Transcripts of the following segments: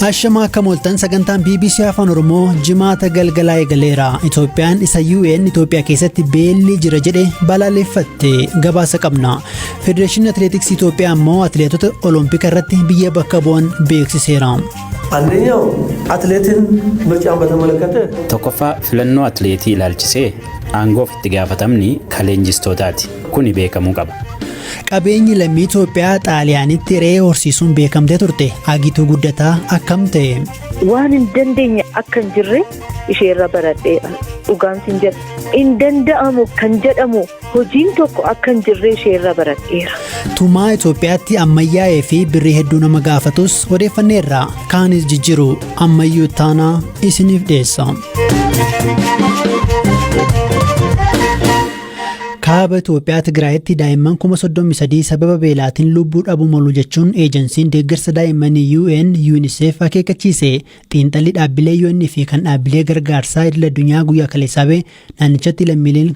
Ashamaa akkam ooltan sagantaan BBC Afaan Oromoo jimaata galgalaa eegaleera. Itoophiyaan isa UN Itoophiyaa keessatti beelli jira jedhe balaaleffatte gabaasa qabna. Federeeshiniin Atileetiksii Itoophiyaa immoo atileetota Olompika irratti biyya bakka bu'an beeksiseera. አንደኛው አትሌትን ምርጫን በተመለከተ Tokkoffaa filannoo atileetii ilaalchisee aangoof itti gaafatamni kan leenjistootaati. Kuni beekamuu qaba. Qabeenyi lammii Itoophiyaa Xaaliyaanitti re'ee horsiisuun beekamtee turte Agituu Guddataa akkam ta'e? Waan hin dandeenye akka hin jirre isheerra baradheera. Dhugaan sin jedha. Hin danda'amu kan jedhamu hojiin tokko akka hin jirre isheerra baradheera. Tumaa Itoophiyaatti ammayyaa'ee fi birrii hedduu nama gaafatus odeeffanneerra. Kaanis jijjiiru ammayyuu taanaa isiniif dhiyeessa. Kaaba Itoophiyaa Tigraayitti daa'imman 33,000 sababa beelaatiin lubbuu dhabuu malu jechuun eejensiin deeggarsa daa'immanii UN UNICEF akeekkachiise. Xiinxalli dhaabbilee UN fi kan dhaabbilee gargaarsaa idil addunyaa guyyaa kaleessaa bahe naannichatti lammiileen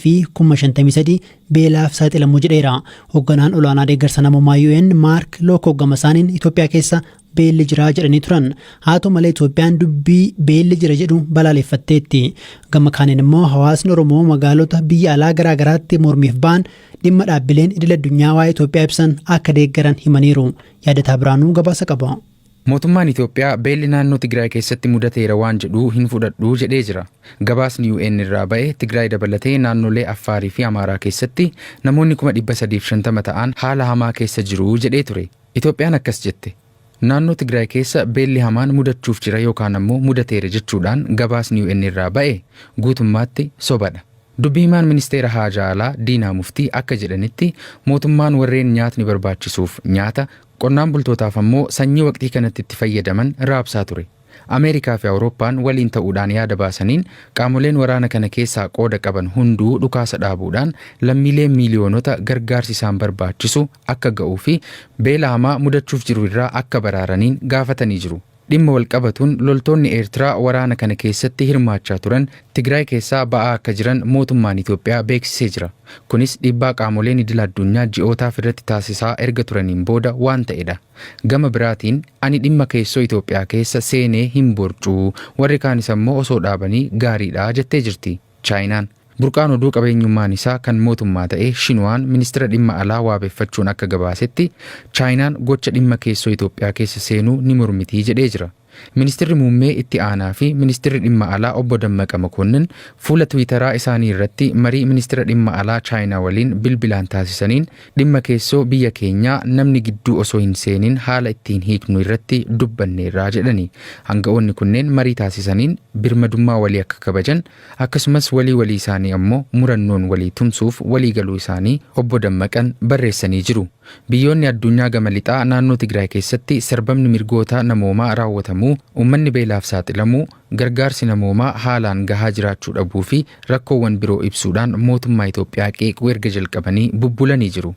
353,053 beelaaf saaxilamuu jedheera. Hoogganaan olaanaa deeggarsa namoomaa UN Maark Lookoo gama isaaniin Itoophiyaa keessa beelli jira jedhanii turan. Haa ta'u malee Itoophiyaan dubbii beelli jira jedhu balaaleffatteetti. Gama kaaniin immoo hawaasni Oromoo magaalota biyya alaa garaagaraatti mormiif ba'an dhimma dhaabbileen idil addunyaa waa'ee Itoophiyaa ibsan akka deeggaran himaniiru. Yaadataa Biraanuu gabaasa qaba. Mootummaan Itoophiyaa beelli naannoo Tigraay keessatti mudateera waan jedhu hin fudhadhu jedhee jira. Gabaasni UN irraa ba'e Tigraay dabalatee naannolee Affaarii fi Amaaraa keessatti namoonni 350,000 ta'an haala hamaa keessa jiru jedhee ture. Itoophiyaan akkas jette. Naannoo Tigraay keessa beelli hamaan mudachuuf jira yookaan ammoo mudateera jechuudhaan gabaasni UN irraa ba'e guutummaatti sobadha. Dubbii himaan ministeera haajaa alaa Diinaa Muftii akka jedhanitti mootummaan warreen nyaatni barbaachisuuf nyaata qonnaan bultootaaf ammoo sanyii waqtii kanatti itti fayyadaman raabsaa ture. Ameerikaa fi Awurooppaan waliin ta'uudhaan yaada baasaniin qaamoleen waraana kana keessaa qooda qaban hunduu dhukaasa dhaabuudhaan lammiilee miiliyoonota gargaarsi isaan barbaachisu akka ga'uu fi beela hamaa mudachuuf jiru irraa akka baraaraniin gaafatanii jiru. Dhimma walqabatuun loltoonni Eertiraa waraana kana keessatti hirmaachaa turan Tigraay keessaa ba'aa akka jiran mootummaan Itoophiyaa beeksisee jira. Kunis dhiibbaa qaamoleen idil addunyaa ji'ootaaf irratti taasisaa erga turaniin booda waan ta'edha. Gama biraatiin ani dhimma keessoo Itoophiyaa keessa seenee hin borcuu warri kaanis ammoo osoo dhaabanii gaariidha jettee jirti. Chaayinaan. Burqaan oduu qabeenyummaan isaa kan mootummaa ta'e Shinuwaan ministeera dhimma alaa waabeffachuun akka gabaasetti Chaayinaan gocha dhimma keessoo Itoophiyaa keessa seenuu ni mormitii jedhee jira. Ministeerri muummee itti aanaa fi ministeerri dhimma alaa obbo Dammaqa Makonnin fuula Tiwiitaraa isaanii irratti marii ministeera dhimma alaa Chaayinaa waliin bilbilaan taasisaniin dhimma keessoo biyya keenyaa namni gidduu osoo hin seenin haala ittiin hiiknu irratti dubbanneerraa jedhani. Hanga'oonni kunneen marii taasisaniin birmadummaa walii akka kabajan akkasumas walii walii isaanii ammoo murannoon walii tumsuuf walii galuu isaanii obbo Dammaqan barreessanii jiru. Biyyoonni addunyaa gama lixaa naannoo Tigraay keessatti sarbamni mirgoota namoomaa raawwatamuu, uummanni beelaaf saaxilamuu, gargaarsi namoomaa haalaan gahaa jiraachuu dhabuu fi rakkoowwan biroo ibsuudhaan mootummaa Itoophiyaa qeequu erga jalqabanii bubbulanii jiru.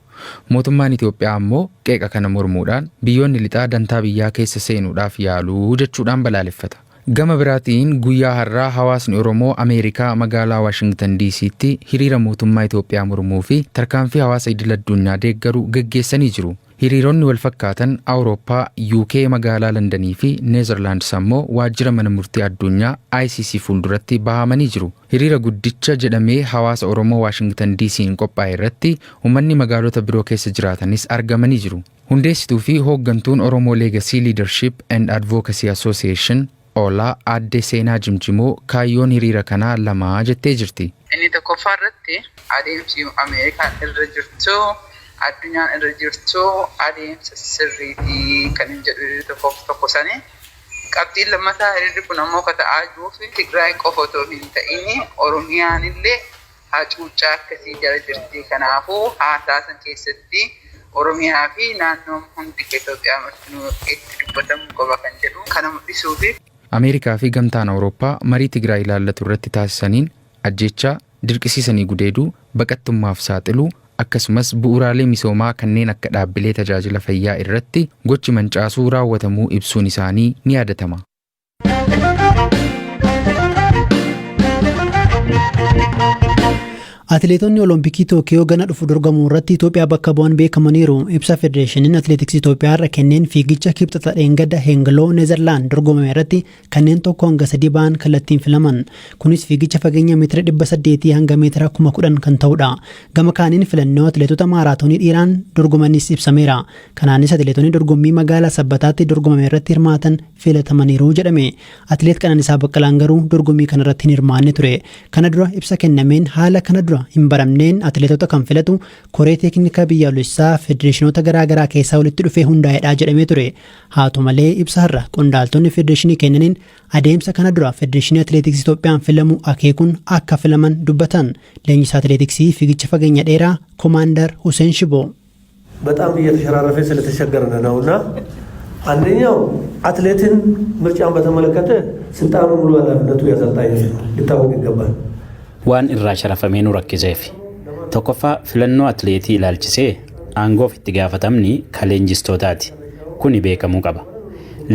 Mootummaan Itoophiyaa ammoo qeeqa kana mormuudhaan biyyoonni lixaa dantaa biyyaa keessa seenuudhaaf yaaluu jechuudhaan balaaleffata. Gama biraatiin guyyaa har'aa hawaasni Oromoo Ameerikaa magaalaa Waashingtan DC'tti hiriira mootummaa Itoophiyaa mormuu fi tarkaanfii hawaasa idil addunyaa deeggaru geggeessanii jiru. Hiriironni wal fakkaatan Awurooppaa, UK magaalaa Londanii fi Neezerlaandis ammoo waajjira mana murtii addunyaa ICC fuulduratti bahamanii jiru. Hiriira guddicha jedhamee hawaasa Oromoo Waashingtan DC'n qophaa'e irratti uummanni magaalota biroo keessa jiraatanis argamanii jiru. Hundeessituu fi hooggantuun Oromoo Legacy Leadership and Advocacy Association Oolaa aadde Seenaa Jimjimoo kaayyoon hiriira kanaa lama jettee jirti. Inni tokkoffaa irratti adeemsi Ameerikaan irra jirtu addunyaan irra jirtu adeemsa sirriitii kan hin jedhu hiriirri tokkoof tokko sani. Qabxiin lammataa hiriirri kun ammoo ka ta'aa jiruuf Tigraay qofa otoo hin ta'in Oromiyaan illee hacuuccaa akkasii jala jirti. Kanaafuu haasaa san keessatti Oromiyaa fi naannoon hundi Itoophiyaa martinuu itti dubbatamuu qaba kan jedhu kana mul'isuufi. Ameerikaa fi gamtaan Awurooppaa marii Tigraay ilaallatu irratti taasisaniin ajjeechaa dirqisiisanii gudeeduu, baqattummaaf saaxiluu akkasumas bu'uuraalee misoomaa kanneen akka dhaabbilee tajaajila fayyaa irratti gochi mancaasuu raawwatamuu ibsuun isaanii ni yaadatama. Atileetonni Olompikii Tookiyoo gana dhufu dorgomuu irratti Itoophiyaa bakka bu'an beekamaniiru. Ibsa Federeeshiniin Atileetiksii Itoophiyaa irra kenneen fiigicha Kibxata dheengadda Heengeloo, Neezerlaand dorgomame irratti kanneen 1 hanga 3 ba'an kallattiin filaman. Kunis fiigicha fageenya meetira 800 hanga meetira 10,000 kan ta'udha. Gama kaaniin filannoo atileetota maaraatoonii dhiiraan dorgomanis ibsameera. Kanaanis atileetonni dorgommii magaalaa Sabbataatti dorgomame irratti hirmaatan filatamaniiru jedhame. Atileet Qananiisaa Baqqalaan garuu dorgommii kanarratti hin hirmaanne ture. Kana dura ibsa kennameen haala kana dura hin baramneen atileetota kan filatu koree teeknikaa biyyaalessaa federeeshinoota garaagaraa keessaa walitti dhufee hundaa'edha jedhamee ture. Haa ta'u malee, ibsa har'a qondaaltonni federeeshinii kennaniin adeemsa kana dura Federeeshinii Atileetiksii Itoophiyaan filamu akeekuun akka filaman dubbatan. Leenjisaa atileetiksii fiigicha fageenya dheeraa Koomaandar Hussein Shiboo. በጣም እየተሸራረፈ ስለተቸገርን ነው እና አንደኛው አትሌትን ምርጫን በተመለከተ ስልጣኑ ሙሉ ኃላፊነቱ የአሰልጣኞች ነው፣ ሊታወቅ ይገባል። Waan irraa sharafamee nu rakkiseef. Tokkoffaa, filannoo atileetii ilaalchisee aangoof itti gaafatamni ka leenjistootaati. Kuni beekamuu qaba.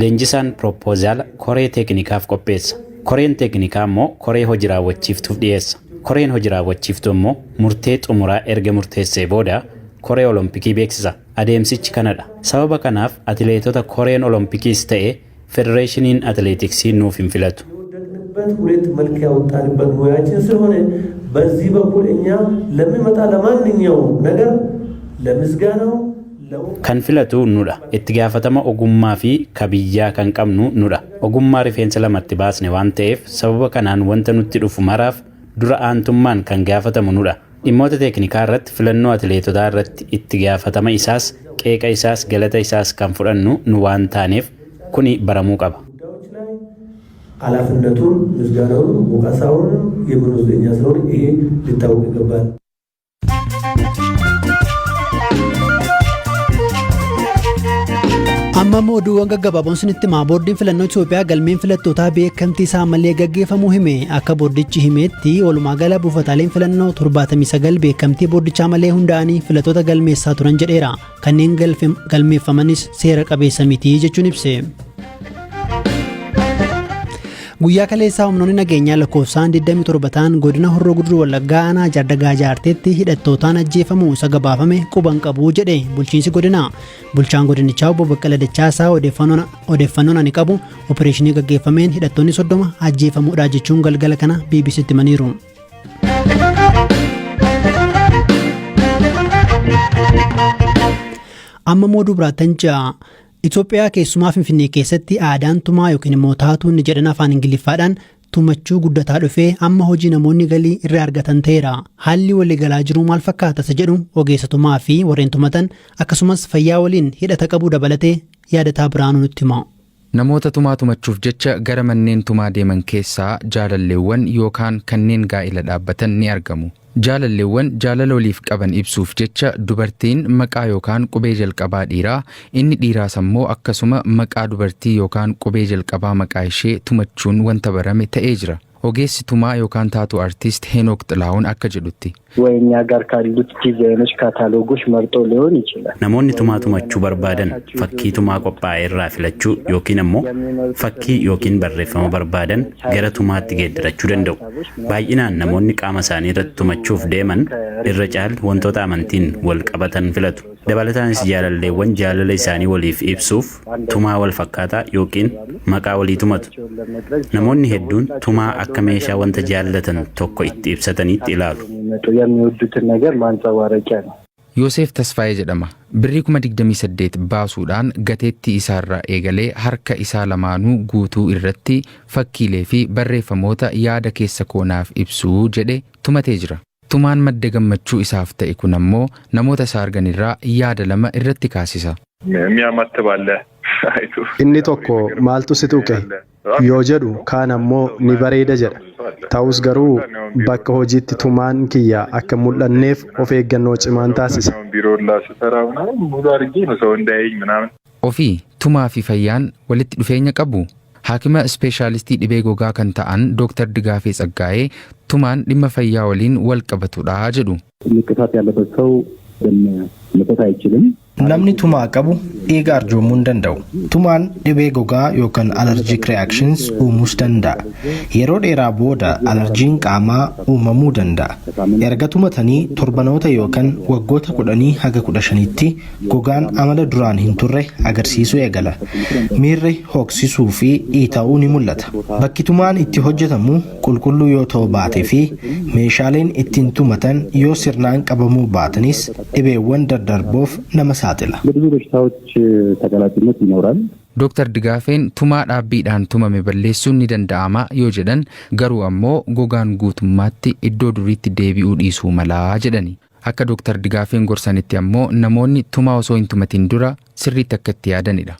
Leenjisaan pirooppoozaala koree teeknikaaf qopheessa. Koreen teeknikaa immoo koree hojii raawwachiiftuuf dhiyeessa. Koreen hojii raawwachiiftuu immoo murtee xumuraa erga murteessee booda koree olompikii beeksisa. Adeemsichi kanadha. Sababa kanaaf atileetota koreen olompikiis ta'e federeeshiniin atileetiksii nuuf hin filatu. የወደቅንበት ሁለት መልክ ያወጣንበት ሙያችን ስለሆነ በዚህ በኩል እኛ ለሚመጣ ለማንኛውም ነገር ለምስጋናው Kan filatu nudha. Itti gaafatama ogummaa fi kabiyyaa kan qabnu nudha. Ogummaa rifeensa lamatti baasne waan ta'eef, sababa kanaan wanta nutti dhufu maraaf dura aantummaan kan gaafatamu nudha. Dhimmoota teeknikaa irratti, filannoo atileetotaa irratti itti gaafatama isaas, qeeqa isaas, galata isaas kan fudhannu nu waan taaneef kuni baramuu qaba. ጉዳዮች ላይ ኃላፊነቱን ምስጋናውን ወቀሳውን የምንወስድ እኛ ስለሆነ ይሄ ሊታወቅ ይገባል። Amma immoo oduuwwan gaggabaaboon sinitti himaa. Boordiin filannoo Itoophiyaa galmeen filattootaa beekamtii isaa malee gaggeeffamuu hime. Akka boordichi himetti, walumaa gala buufataaleen filannoo 79 beekamtii boordichaa malee hundaa'anii filattoota galmeessaa turan jedheera. Kanneen galmeeffamanis seera qabeessa miti jechuun ibse. Guyyaa kaleessaa humnoonni nageenyaa lakkoofsaan 27 ta'an godina Horroo Guduruu Wallaggaa aanaa Jaardagaa Jaarteetti hidhattootaan ajjeefamuu isa gabaafame quban qabu jedhe bulchiinsi godinaa. Bulchaan godinichaa obbo Baqqala Dachaasaa odeeffannoon ani qabu opereeshinii gaggeeffameen hidhattoonni 30 ajjeefamuudha jechuun galgala kana BBCtti himaniiru. Amma immoo dubaraattan ja'a. Itoophiyaa keessumaa Finfinnee keessatti aadaan tumaa yookiin immoo tattoo inni jedhan afaan Ingiliffaadhaan tumachuu guddataa dhufee amma hojii namoonni galii irraa argatan ta'eera. Haalli waliigalaa jiru maal fakkaata isa jedhu ogeessa tumaa fi warreen tumatan akkasumas fayyaa waliin hidhata qabu dabalatee Yaadataa Biraanuu nutti hima. Namoota tumaa tumachuuf jecha gara manneen tumaa deeman keessaa jaalalleewwan yookaan kanneen gaa'ila dhaabbatan ni argamu. Jaalalleewwan jaalala waliif qaban ibsuuf jecha dubartiin maqaa yookaan qubee jalqabaa dhiiraa, inni dhiiraas ammoo akkasuma maqaa dubartii yookaan qubee jalqabaa maqaa ishee tumachuun wanta barame ta'ee jira. Ogeessi tumaa yookaan tattoo artist Heenook Xilahuun akka jedhutti. ወይ እኛ ጋር ካሉት ዲዛይኖች ካታሎጎች መርጦ ሊሆን ይችላል። Namoonni tumaa tumachuu barbaadan fakkii tumaa qophaa'e irraa filachuu yookiin ammoo fakkii yookiin barreeffama barbaadan gara tumaatti geeddarachuu danda'u. Baay'inaan namoonni qaama isaanii irratti tumachuuf deeman irra caalu wantoota amantiin wal qabatan filatu. Dabalataanis jaalalleewwan jaalala isaanii waliif ibsuuf tumaa wal fakkaataa yookiin maqaa walii tumatu. Namoonni hedduun tumaa akka meeshaa wanta jaallatan tokko itti ibsataniitti ilaalu. የሚወዱትን ነገር ማንጸባረቂያ ነው። Yoosef Tasfaayee jedhama. Birrii 28,000 baasuudhaan gateettii isaarraa eegalee harka isaa lamaanuu guutuu irratti fakkiilee fi barreeffamoota yaada keessa koonaaf ibsuu jedhe tumatee jira. Tumaan madda gammachuu isaaf ta'e kun ammoo namoota isaa arganirraa yaada lama irratti kaasisa. የሚያማትብ አለ አይቶ Inni tokko maaltu si tuqe yoo jedhu, kaan ammoo ni bareeda jedha. Ta'us garuu bakka hojiitti tumaan kiyya akka mul'anneef of eeggannoo cimaan taasisa. ቢሮ ላ ስሰራ ምናምን ሙሉ አድርጌ ነው ሰው እንዳያየኝ ምናምን። Ofii tumaa fi fayyaan walitti dhufeenya qabu. Haakima ispeeshaalistii dhibee gogaa kan ta'an Dooktar Digaafee Tsaggaayee tumaan dhimma fayyaa waliin wal qabatudha jedhu. ንቅሳት ያለበት ሰው ደም መተት አይችልም። Namni tumaa qabu dhiiga arjoomuu hin danda'u. Tumaan dhibee gogaa yookaan allergic reactions uumuus danda'a. Yeroo dheeraa booda alarjiin qaamaa uumamuu danda'a. Erga tumatanii torbanoota yookaan waggoota 10 haga 15tti gogaan amala duraan hin turre agarsiisuu eegala. Miirri hooksisuu fi dhiita'uu ni mul'ata. Bakki tumaan itti hojjetamu qulqulluu yoo ta'u baatee fi meeshaaleen ittiin tumatan yoo sirnaan qabamuu baatanis dhibeewwan daddarboof nama saaxila. ለብዙ በሽታዎች ተጋላጭነት ይኖራል። Dooktar Digaafeen tumaa dhaabbiidhaan tumame balleessuun ni danda'ama yoo jedhan, garuu ammoo gogaan guutummaatti iddoo duriitti deebi'uu dhiisuu malaa jedhani. Akka Dooktar Digaafeen gorsanitti ammoo namoonni tumaa osoo hin tumatin dura sirriitti akka itti yaadanidha.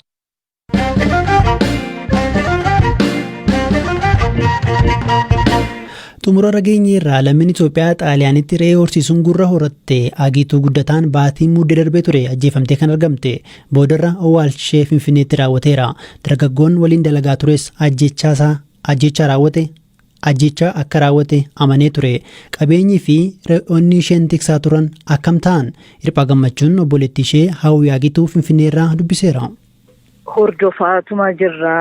Xumura rageenyi irraa lammiin Itoophiyaa Xaaliyaanitti re'ee horsiisuun gurra horatte Agiituu Guddataan baatii Muddee darbee ture ajjeefamtee kan argamte. Boodarra owwaalchishee Finfinneetti raawwateera. Dargaggoon waliin dalagaa tures ajjechaa raawwate ajjechaa akka raawwate amanee ture. Qabeenyii fi re'oonni isheen tiksaa turan akkam ta'an? Hirphaa Gammachuun obboleettii ishee Hawwii Agiituu Finfinneerraa dubbiseera. Hordofaatuma jirra.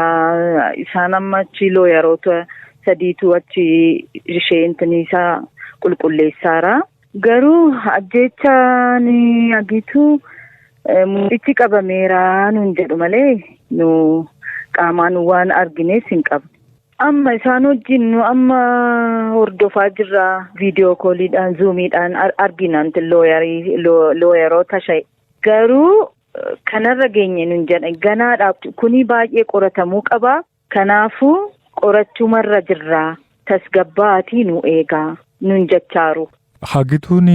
Isaan amma achi lawyeroota sadiitu achi ishee intiniisaa qulqulleessaara. Garuu ajjechaan Agiituu mucichi qabameera nuun jedhu malee nu qaamaan waan argines hin qabnu. Amma isaan wajjin nu amma hordofaa jirra, video calliidhaan, Zoomiidhaan argina lawyeroota shaye. Garuu kanarra geenye nun jedhan ganaadha, kuni baay'ee qoratamuu qaba. Kanaafuu qorachumarra jirra, tasgabbaatii nu eegaa nun jechaaru. Hagituun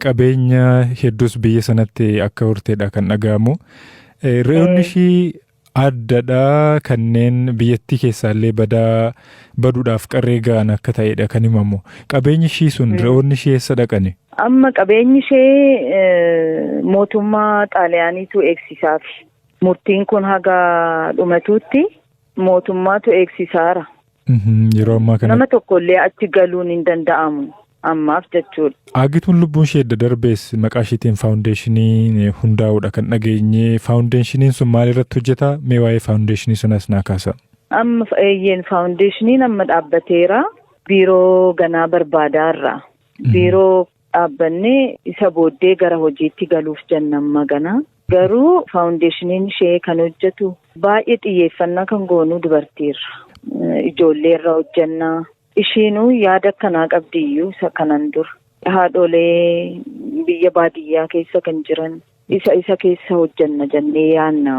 qabeenya hedduus biyya sanatti akka horteedha kan dhaga'amu. Re'oonni ishii addadha, kanneen biyyattii keessaallee badaa baduudhaaf qarree ga'an akka ta'edha kan himamu. Qabeenyi ishii sun, re'oonni ishii eessa dhaqani? Amma qabeenyi ishee mootummaa Xaaliyaaniitu eegsisaaf. Murtiin kun haga dhumatuutti mootummaatu eegsisaara. Yeroo ammaa kana. Nama tokkollee achi galuun hin danda'amu ammaaf jechuudha. Agituun lubbuun ishee edda darbees maqaa isheetiin faawundeeshinii hundaa'uudha kan dhageenye. Faawundeeshiniin sun maal irratti hojjeta? Mee waa'ee faawundeeshinii sanas naa kaasa. Amma eeyyeen, faawundeeshiniin amma dhaabbateera. Biiroo ganaa barbaadaarra. Biiroo dhaabbannee isa booddee gara hojiitti galuuf jenna amma ganaa. Garuu faawundeeshiniin ishee kan hojjetu baay'ee xiyyeeffannaa kan goonu dubartiirra. Ijoollee irra hojjannaa. Ishiinuu yaada akkanaa qabdiyyuu isa kanan dura. Haadholee biyya baadiyyaa keessa kan jiran isa keessa hojjanna jennee yaanna.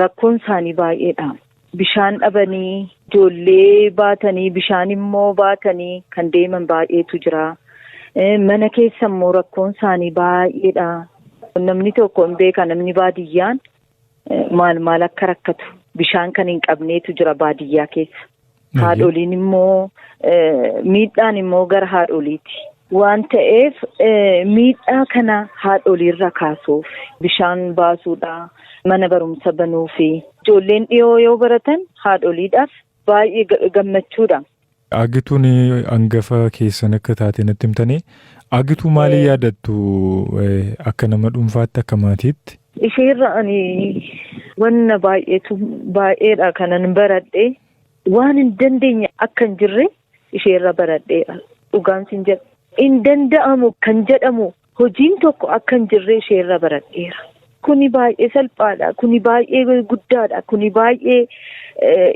Rakkoon isaanii baay'eedha. Bishaan dhabanii, ijoollee baatanii, bishaan immoo baatanii kan deeman baay'eetu jira. Mana keessa immoo rakkoon isaanii baay'eedha. Namni tokko hin beeka, namni baadiyyaan maal maal akka rakkatu, bishaan kan hin qabneetu jira baadiyyaa keessa. Haadholiin immoo, miidhaan immoo gara haadholiiti. Waan ta'eef miidhaa kana haadholiirra kaasuuf bishaan baasuudha, mana barumsa banuufi ijoolleen dhiyoo yoo baratan haadholiidhaaf baay'ee gammachuudha. Agituun hangafa keessan akka taate natti himtanii, Agituu maalii yaadattu akka nama dhuunfaatti, akka maatiitti? Isheerra ani wanna baay'eetu baay'eedha kanan baradhe. Waan hin dandeenye akka hin jirre isheerra baradheera. Dhugaan sin jedha. Hin danda'amu kan jedhamu hojiin tokko akka hin jirre isheerra baradheera. Kuni baay'ee salphaadha. Kuni baay'ee guddaadha. Kuni baay'ee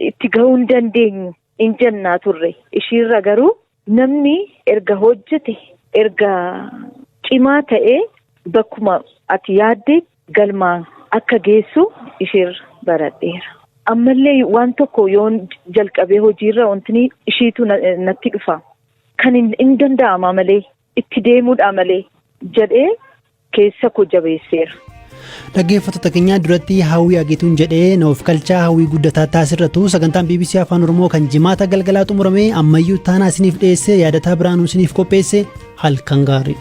itti gahuu hin dandeenyu hin jennaa turre. Ishiirra garuu namni erga hojjete, erga cimaa ta'ee, bakkuma ati yaadde galmaa akka geessu isheerra baradheera. Ammallee waan tokko yoon jalqabee hojiirra wanti ishiitu natti dhufa. Kan hin danda'ama malee, itti deemuudha malee jedhee keessa koo jabeesseera. Dhaggeeffattoota keenyaa, duratti Hawwii Ageetuun jedhee noof kalchaa, Hawwii Guddataa taasirratu. Sagantaan BBC Afaan Oromoo kan Jimaata galgalaa xumurame. Ammayyuu taanaa isiniif dhiyeesse, Yaadataa Biraanuu isiniif qopheesse. Halkan gaarii.